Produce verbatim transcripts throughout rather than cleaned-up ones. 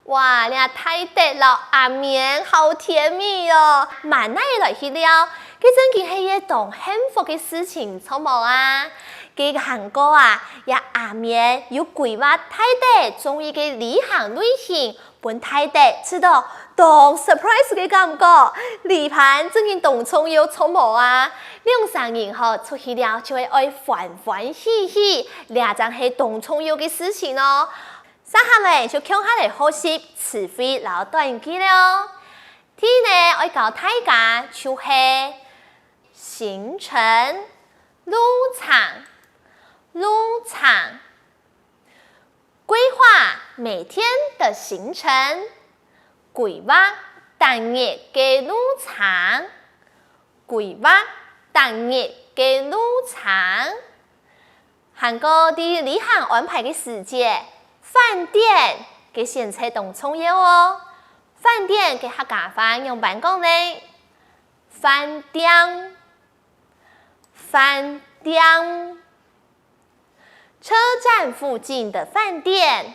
哇，這大德摎阿明好甜蜜哦！慢慢仔來去尞，該正經係一當幸福个事情，著無啊？該還過啊，這阿明有規劃大德中意个旅行類型，分大德試著當surprise个感覺。旅伴正經當重要，著無啊？兩儕人吼出去尞就會愛歡歡喜喜，這正係當重要个事情哦。 接下來就共下來學習詞彙摎短句了哦。第一呢，愛教大家就係行程、路程、路程，規劃每天的行程，規劃逐日个路程，規劃逐日个路程。 還過在旅行安排个時節，飯店个選擇當重要哦。飯店个客家話仰般講呢？飯店，飯店。車站附近的飯店，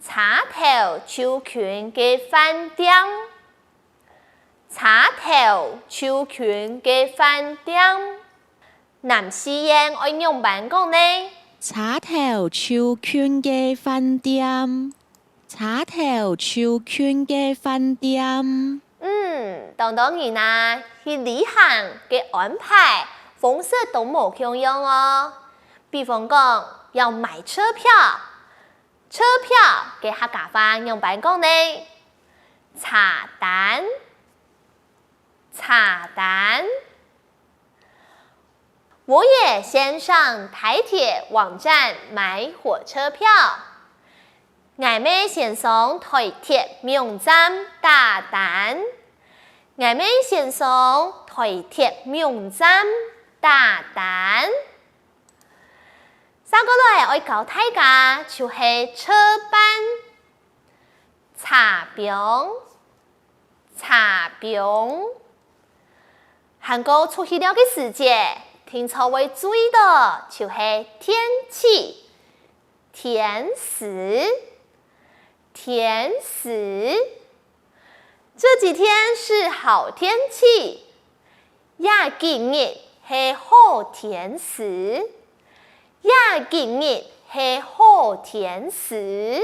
車頭就近个飯店，車頭就近个飯店。 南四縣愛仰般講呢？車頭就近个飯店，車頭就近个飯店。嗯，當多人啊，去旅行个安排方式都無共樣哦。比方講，愛買車票，車票个客家話仰般講呢？車單，車單。 我也先上台鐵網站買火車票。𠊎乜先上台鐵網站打單。𠊎乜先上台鐵網站打單。接過來愛教大家就係車班、車枋、車枋。 還過出去尞个時節，定著會注意著就係天氣，天時，天時。這幾天是好天氣，這幾日係好天時，這幾日係好天時。